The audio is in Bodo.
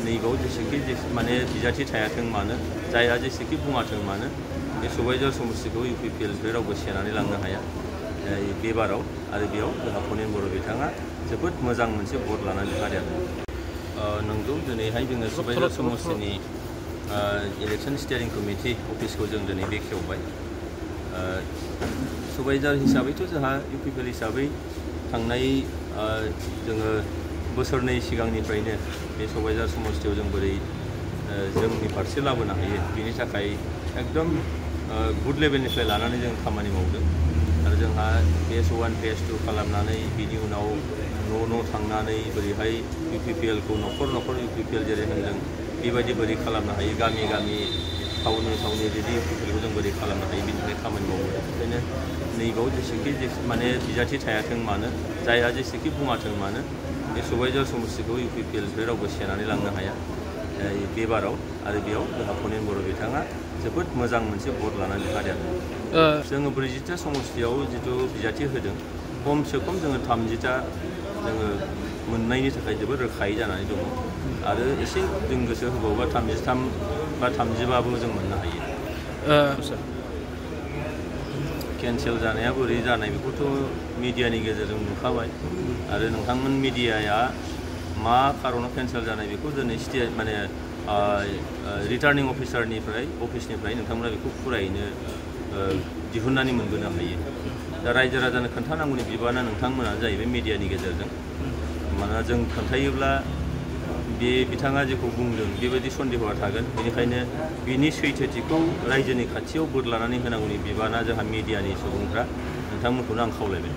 नैबाव जेसेखि माने बिजाथि थायाथों मानो जायहा जेसेखि बुङाथों मानो बे सबाइजार समस्तिखौ UPPL रावबो सेनानै लांनो हाया बे बाराव आरो बेयाव जोंहा फनेन बर' बिथाङा जोबोद मोजां मोनसे भट लानानै देरहादों। नंगौ दिनैहाय जोङो सबाइजार समस्तिनि इलेक्शन स्टियारिं कमिटि अफिसखौ जों दिनै बेखेवबाय। सबाइजार हिसाबैथ' जोंहा UPPL हिसाबै थांनाय जोङो बोसोरनै सिगांनिफ्रायनो बे सबाइजार समस्तियाव जों बोरै जोंनि फारसे लाबोनो हायो बेनि थाखाय एकदम गुड लेभेलनिफ्राय लानानै जों खामानि मावदों आरो जोंहा फेज 1 फेज 2 खालामनानै बिनि उनाव न' थांनानै बोरैहाय UPPL खौ न'खर UPPL जेरै होनदों बेबायदि बोरै खालामनो हायो गामि टाउननि बिदि UPPL खौ जों बोरै खालामनो हायो बेनि थाखाय खामानि मावदों। ओंखायनो नैबाव जेसेखि माने बिजाथि थायाथों मानो जायहा जेसेखि बुङाथों मानो बे सबाइजार समस्तिखौ UPPL रावबो सेनानै लांनो हाया बे बाराव आरो बेयाव जोंहा फनेन बर' बिथाङा जोबोद मोजां मोनसे भट लानानै देरहादों। जोङो 40टा समस्तियाव जिथु बिजाथि होदों खमसे खम जोङो 30टा जोङो मोननायनि थाखाय जोबोद रोखायै जानानै दङ आरो एसे जों गोसो होबावोबा 33 बा 30बाबो जों मोननो हायो। केन्सेल जानाया बोरै जानाय बेखौथ' मिडियानि गेजेरजों नुखाबाय आरो नोंथांमोन मिडियाया मा खारनाव केन्सेल जानाय बेखौ दिनै माने रिटार्निं अफिसनिफ्राय नोंथांमोना बेखौ फुरायैनो दिहुननानै मोनबोनो हायो। दा रायजो राजानो खोन्थानांगौनि बिबाना नोंथांमोना जाहैबाय मिडियानि गेजेरजों। मानोना जों खोन्थायोब्ला बे बिथाङा जेखौ बुंदों बेबायदि सन्देहआ थागोन, बेनिखायनो बिनि सैथोथिखौ रायजोनि खाथियाव बोर लानानै होनांगौनि बिबाना जोंहा मिडियानि सुबुंफ्रा नोंथांमोनखौनो आं खावलायबाय।